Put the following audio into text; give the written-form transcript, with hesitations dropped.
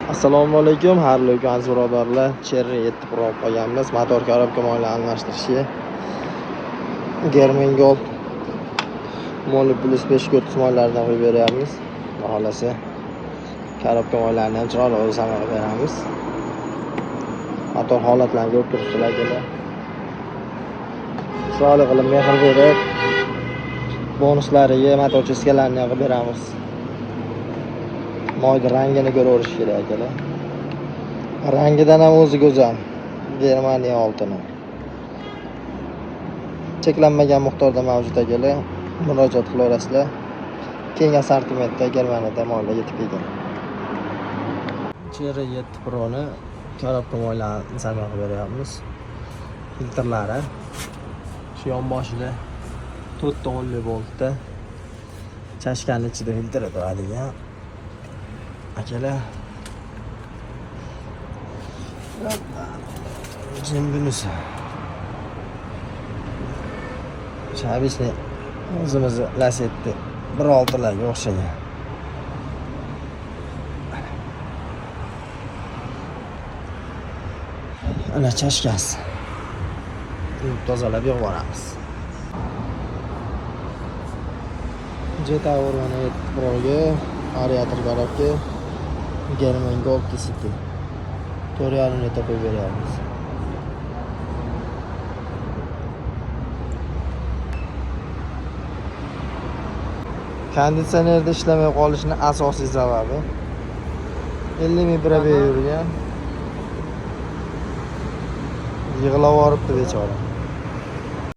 Assalomu alaykum, xayrli kun aziz birodarlar. Chery 7 Pro olib qolganmiz. Motor korobka moylarni almashtirishga. German Gold Moli plus 5 30 moylardan qo'yib beryapmiz. Xudo xohlasa korobka moylarini ham chiroyli o'zi qilib beramiz. Motor holatlarini ko'rib turibsizlar akalar. Chiroyli qilib mehr berib, bonuslariga motor cheskalarini ham qilib beramiz. Moyni rangini ko'raverish kerak akalar. Rangidan ham o'zi go'zal. Germaniya oltini. Cheklanmagan miqdorda mavjud akalar. Murojaat qilaverasizlar. Keng assortimentda Germaniyada moylar yetib kelgan. Chery 7 Pro'ni korobka moylarini zamon qilib beryapmiz. Filtrlari shu yonboshida 4 ta 10 voltda chashkani ichida filtri turadigan. Akalar, jim bunisi. Shu обычный o'zimizni Lacetti 1.6larga o'xshagan. Ana chashkasi. Yuvib tozalab yig'ib yuboramiz. Jetta Urban 7 Pro'ga variator korobka German Gold TCT. 4,5 litr qo'yib beryapmiz. Konditsionerda ishlamay qolishini asosiy sababi 50 ming probeg yurgan. Yig'lab yuboribdi bechora.